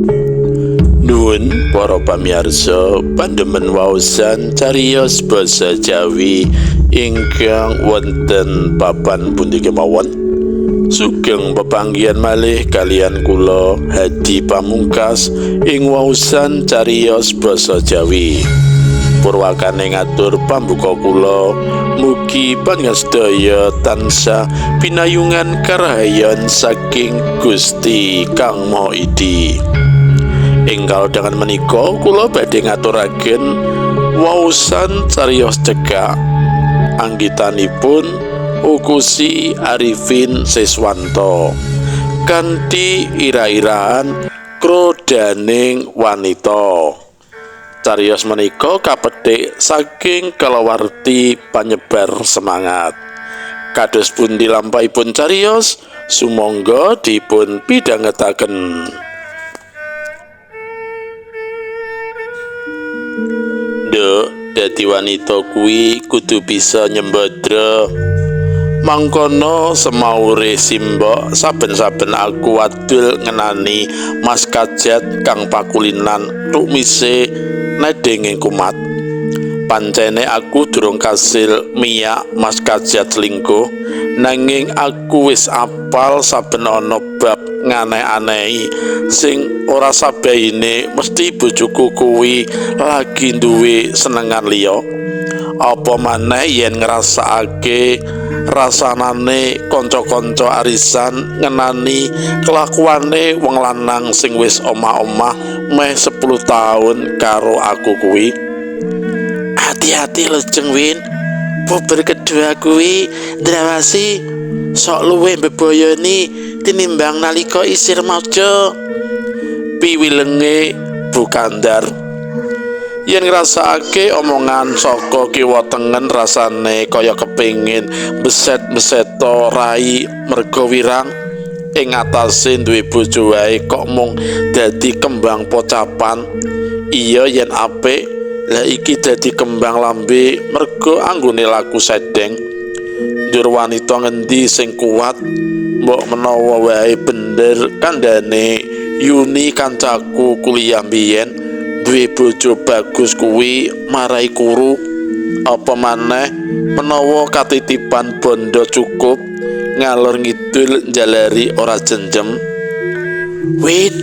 Nuwun para pamirsa pandemen waosan cariyos basa Jawi ingkang wonten papan pundi kemawon. Sugeng pepanggihan malih kaliyan kula Hadi Pamungkas ing waosan cariyos basa Jawi. Purwakane ngatur pambuka kula, mugi panjenengan tansah pinayungan karahayon saking Gusti Kang Maha Idi. Ing kalodhangan menika kula badhe ngaturaken waosan cariyos cekak anggitanipun Ukusi Arifin Siswanto kanthi ira-iraan Krodaning Wanita. Cariyos menika kapethik saking kalawarti panyebar semangat. Kados pundi lampahipun cariyos, sumangga dipun pidhangetaken. Nduk, dadi wanita kuwi kudu bisa nyembadra. Mangkono semaure simbok saben-saben aku wadul ngenani Mas Kajat kang pakulinan tumise nedenge kumat. Pancene aku durung kasil miyak Mas Kajat selingkuh, nanging aku wis apal saben ana bab nganeh-anehi sing ora sabaine mesti bojoku kuwi lagi duwe senengan liya. Apa maneh yen ngrasakake rasanane kanca-kanca arisan ngenani kelakuane wong lanang sing wis omah-omah meh 10 taun karo aku kuwi. Hati-hati lho Jeng Win, puber kedua kuwi ndrawasi sok luwih mbeboyoni tinimbang nalika isih remaja. Piwilenge Bu Kandar. Yen ngrasakake omongan saka kiwa tengen rasane kaya kepengin beset-beseto rai merga wirang. Ing atase duwe bojo wae kok mung dadi kembang pocapan. Iya yen apik, lah iki dadi kembang lambe merga anggone laku sedeng. Njur wanita ngendi sing kuat, mbok menawa wae bener kandhane Yuni kancaku kuliah mbiyen duwe bojo bagus kuwi marai kuru. Apa maneh menawa katitipan bondo cukup ngalor ngidul njalari ora jenjem. Win,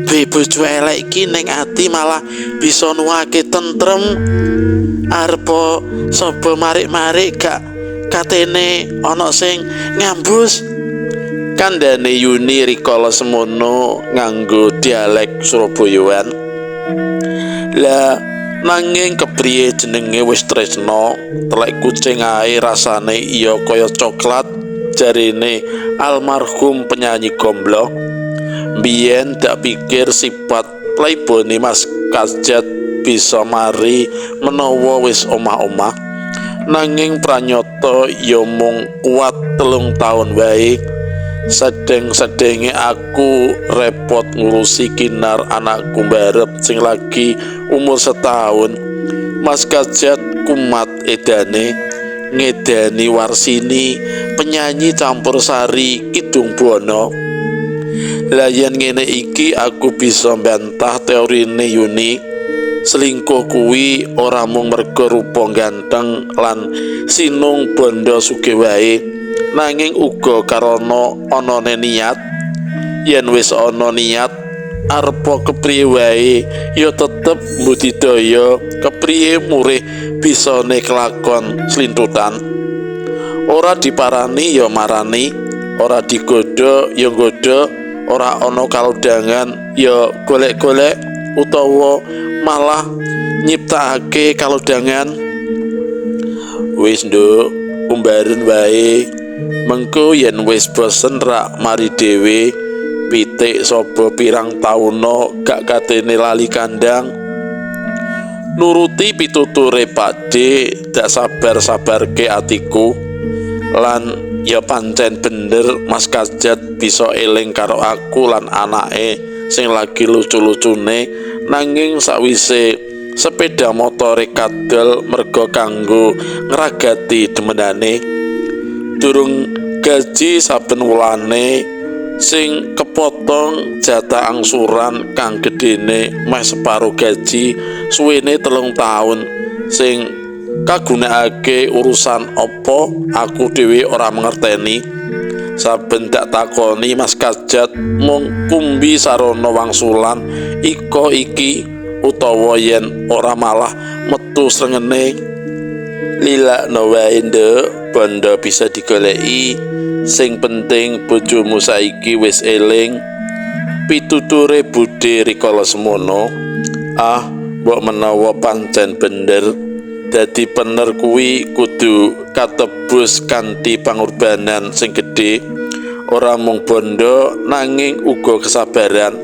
duwe bojo elek iki ning ati malah bisa nuwake tentrem. Arepa sapa marik-marik gak katene ana sing ngambus. Kandhane Yuni rikala semono nganggo dialek Surabayaan. Lah nanging kepriye jenenge wis tresna, telek kucing ae rasane iya kaya coklat jarene almarhum penyanyi gombloh. Biyen dak pikir sifat playbone Mas Kajat bisa mari menawa wis omah-omah. Nanging pranyata ya mung kuat 3 taun wae. Sedeng-sedenge aku repot ngurusi Kinar anakku mbarep sing lagi umur setahun. Mas Kajat kumat edane ngedani Warsini penyanyi campur sari Kidung Buana. Lah yen ngene iki aku bisa mbantah teorine Yuni. Selingkuh kuwi ora mung merga rupa ganteng lan sinung bondo sugih wae, nanging uga karana anane niat. Yen wis ana niat arepa kepriye wae ya tetep mbudidaya kepriye murih bisane kelakon slintutan. Ora diparani ya marani, ora digodha ya nggodha, ora ana kalodhangan ya golek-golek utawa malah nyiptakake kalodhangan. Wis nduk, umbaren wae. Mengko yen wis bosen rak mari dhewe. Pitik saba pirang tauna gak katene lali kandang. Nuruti pituture Pakde dak sabar-sabarke atiku. Lan ya pancen bener Mas Kajat bisa eling karo aku lan anake sing lagi lucu-lucune, nanging sakwise sepeda motore kadol merga kanggo ngragati demenane. Durung gaji saben wulane Sing kepotong jatah angsuran kang gedene meh separo gaji suwene 3 taun sing kagunakake urusan apa aku dhewe ora mangerteni. Saben dak takoni Mas Kajat mung kumbi sarana wangsulan iko iki utawa yen ora malah metu srengene. Lilakno wae nduk, bondo bisa digoleki, sing penting bojomu saiki wis eling. Pituture budhe rikala semono. Ah, mbok menawa pancen bener. Dadi pener kuwi kudu katebus kanthi pangorbanan sing gedhe, ora mung bondo nanging uga kesabaran.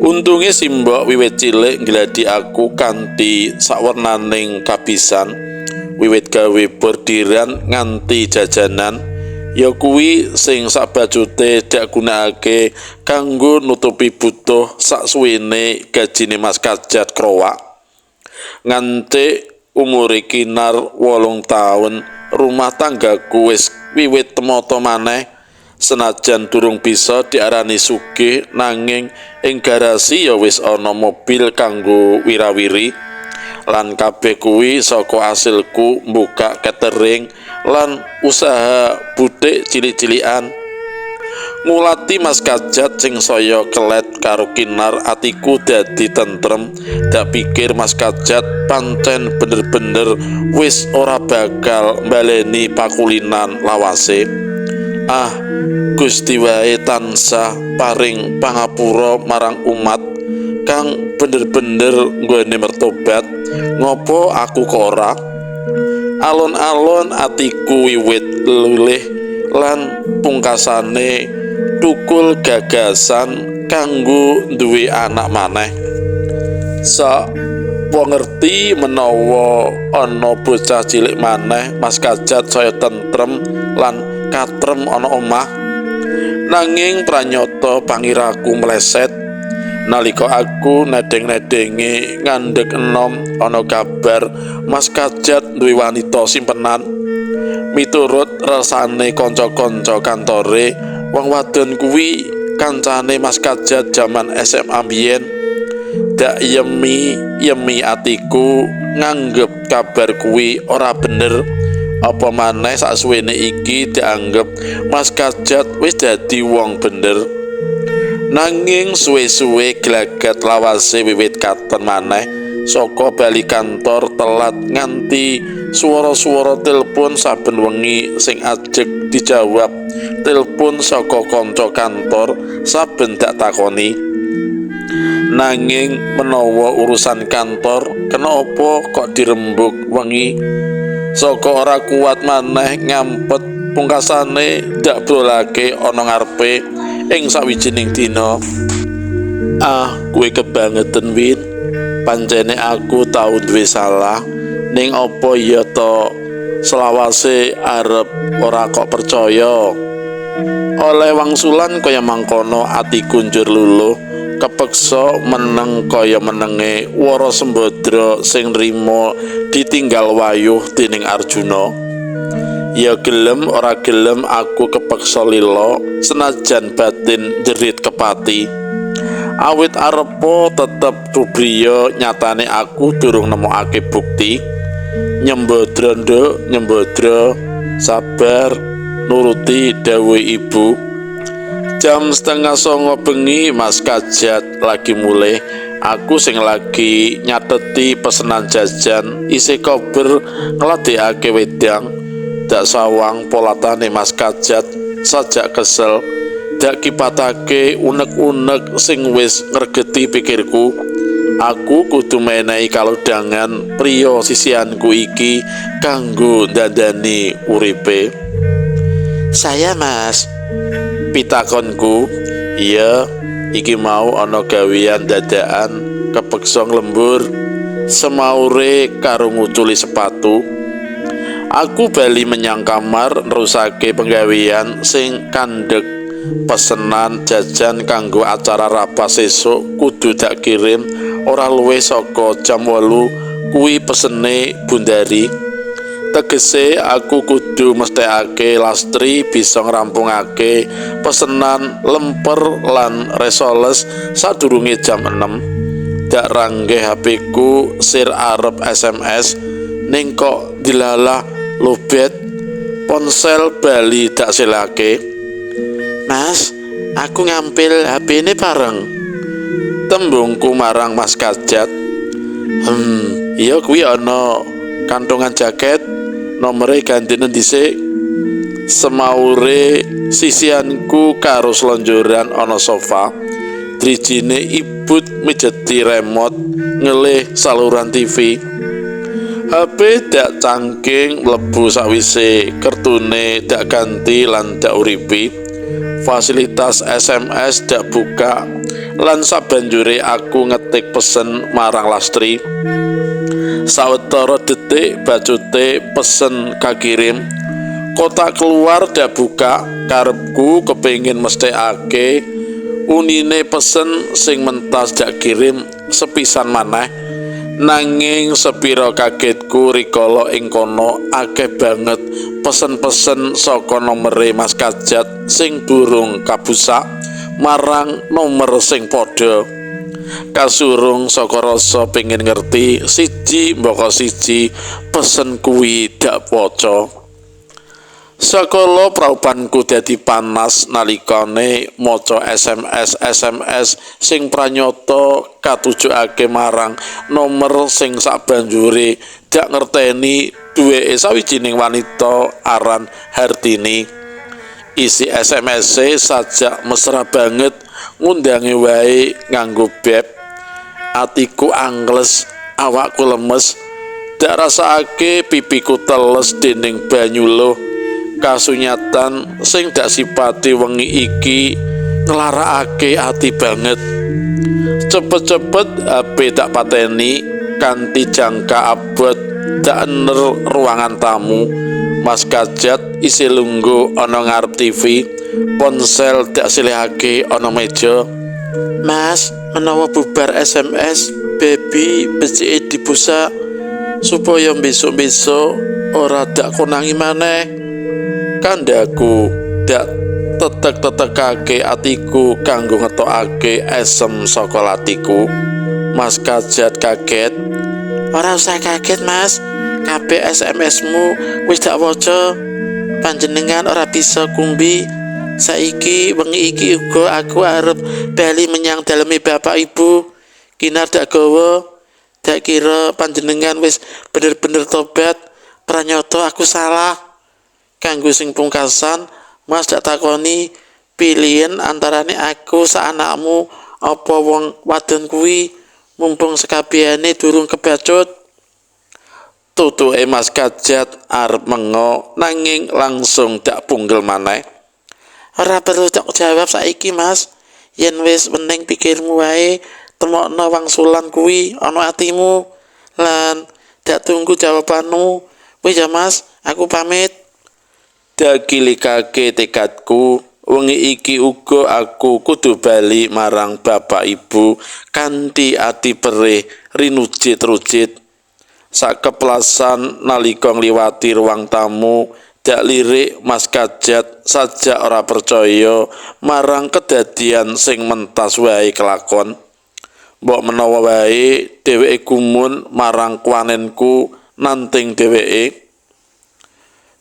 Untunge simbok wiwit cilik nggladi aku kanthi sawernaning kabisan, wiwit gawe bordiran nganti jajanan. Ya kuwi sing sabajute dak gunakake kanggo nutupi butuh saksuwene gajine Mas Kajat krowak. Nganti umure Kinar 8 taun, rumah tanggaku wis wiwit temata maneh. Senajan durung bisa diarani sugih, nanging ing garasi ya wis ana mobil kanggo wirawiri. Lan kabeh kuwi saka asilku mbuka catering lan usaha butik cilik-cilikan. Ngulati Mas Kajat sing saya kelet karo Kinar, atiku dadi tentrem. Dak pikir Mas Kajat pancen bener-bener wis ora bakal mbaleni pakulinan lawase. Ah, Gusti wae tansah paring pangapura marang umat kang bener-bener nggone mertobat. Ngopo aku kok ora? Alon-alon atiku wiwit lulih lan pungkasane tukul gagasan kanggo duwe anak maneh. Sak ngerti menawa ana bocah cilik maneh, Mas Kajat saya tentrem lan katrem ana omah. Nanging pranyata pangiraku meleset nalika aku nedeng-nedengi ngandhek enom ana kabar Mas Kajat duwe wanita simpenan. Miturut resane kanca-kanca kantore, wong wadon kuwi kancane Mas Kajat jaman SMA biyen. Dak yemi atiku nganggep kabar kuwi ora bener. Apa maneh saksuwene iki dianggep Mas Kajat wis dadi wong bener. Nanging suwe-suwe glagat lawase wiwit katon maneh saka bali kantor telat nganti swara-swara telepon saben wengi sing ajeg dijawab telepon saka kanca kantor saben dak takoni. Nanging menawa urusan kantor kena apa kok dirembuk wengi? Saka ora kuat maneh ngampet pungkasane dak brolake ana ngarepe ing sawijining dina. Ah, kowe kebangeten Win. Pancene aku tau duwe salah, ning apa ya to selawase arep ora kok percaya. Oleh wangsulan kaya mangkono atiku njur luluh, kepeksa meneng kaya menenge Wara Sembadra sing nrima ditinggal wayuh dening Arjuna. Ya gelem ora gelem aku kepeksa lila senajan batin jerit kepati. Awit arepa tetep rubriya nyatane aku durung nemokake bukti. Nyembadra nduk, nyembadra, sabar nuruti dawuh ibu. Jam 8:30 bengi Mas Kajat lagi mulih. Aku sing lagi nyateti pesenan jajan isih kober ngladekake wedang. Dak sawang polatane Mas Kajat sajak kesel. Dak kipatake unek-unek sing wis ngregeti pikirku. Aku kudu menehi kalodhangan priya sisianku iki kanggo ndandani uripe. Saya Mas, pitakonku. Iya, iki mau ana gawean dadakan kepeksa nglembur semaure karo nguculi sepatu. Aku bali menyang kamar nerusake penggawean sing kandhek pesenan jajan kanggo acara rapat sesuk kudu dak kirim ora luwih saka jam 8 kuwi pesene Bundari. Tegese aku kudu mesthekake Lastri bisa ngrampungake pesenan lemper lan risoles sadurunge jam 6. Dak ranggeh HP ku sir arep SMS ning kok dilalah lobet ponsel bali dak selake. Mas, aku ngampil HP ini bareng. Tembungku marang Mas Kajat. Iya kuwi ana kantongan jaket, nomere gantinen dhisik. Semaure sisianku karo selonjoran ana sofa. Drijine ibut mijeti remote ngelih saluran TV. HP dak cangking mlebu sakwise kertune dak ganti lan dak uripi. Fasilitas SMS dak buka lan sabanjure aku ngetik pesen marang Lastri. Sawetara detik bacute pesen kakirim. Kotak keluar dak buka, karepku kepingin mesthekake unine pesen sing mentas dak kirim sepisan maneh. Nanging sepira kagetku rikala ing kono akeh banget pesen-pesen saka nomere Mas Kajat sing durung kabusak marang nomer sing padha. Kasurung saka rasa pengin ngerti siji mbaka siji pesen kuwi dak waca. Sakala praupanku dadi panas nalikane maca SMS SMS sing pranyata katujokake marang nomer sing sabanjure dak ngerteni duweke sawijining wanita aran Hartini. Isi SMS-e sajak mesra banget ngundange wae nganggo beb. Atiku angles, awakku lemes, dak rasakake pipiku teles dening banyu luh. Kasunyatan sing dak sipati wengi iki nglarakake ati banget. Cepet-cepet HP dak pateni kanthi jangka abot dak ener ruangan tamu. Mas Kajat isih lungguh ana ngarep TV, ponsel dak silihake ana meja. Mas, menawa bubar SMS, baby becike dibusak supaya besok-besok ora dak konangi maneh. Kandhaku dak tetek-tetekake atiku kanggo ngetokake esem saka latiku. Mas Kajat kaget. Ora usah kaget, Mas. Kabeh SMS-mu wis dak waca. Panjenengan ora bisa kumbi. Saiki wengi iki uga aku arep bali menyang daleme bapak ibu. Kinar dak gawa. Dak kira panjenengan wis bener-bener tobat. Pranyata aku salah. Kanggo sing pungkasan, Mas dak takoni pilihan antarane aku sak anakmu apa wong wadon kuwi, mumpung sekabehane durung kebacut. Tutuke Mas Kajat arep mengo nanging langsung dak punggel maneh. Ora perlu dak jawab saiki, Mas. Yen wis wening pikirmu wae, temokno wangsulan kuwi ana atimu lan dak tunggu jawabanmu. Wis ya, Mas, aku pamit. Dakilikake tekadku, wengi iki uga aku kudu bali marang bapak ibu kanthi ati perih rinujit-rujit. Sakeplasan nalika ngliwati ruang tamu, dak lirik Mas Kajat sajak ora percaya marang kedadian sing mentas wae kelakon. Mbok menawa wae dheweke gumun marang kuwanenku nanting dheweke.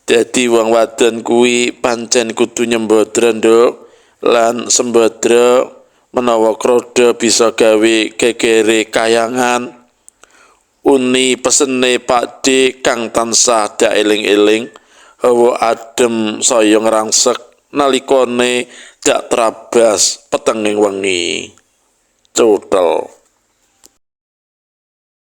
Dadi wong wadon kuwi pancen kudu nyembadra, Nduk, lan sembadra menawa kroda bisa gawe gegere kayangan. Uni pesene Pak D kang tansah dak eling-eling, hawa adem saya ngrangsek nalikane dak trabas petenging wengi. Cutel.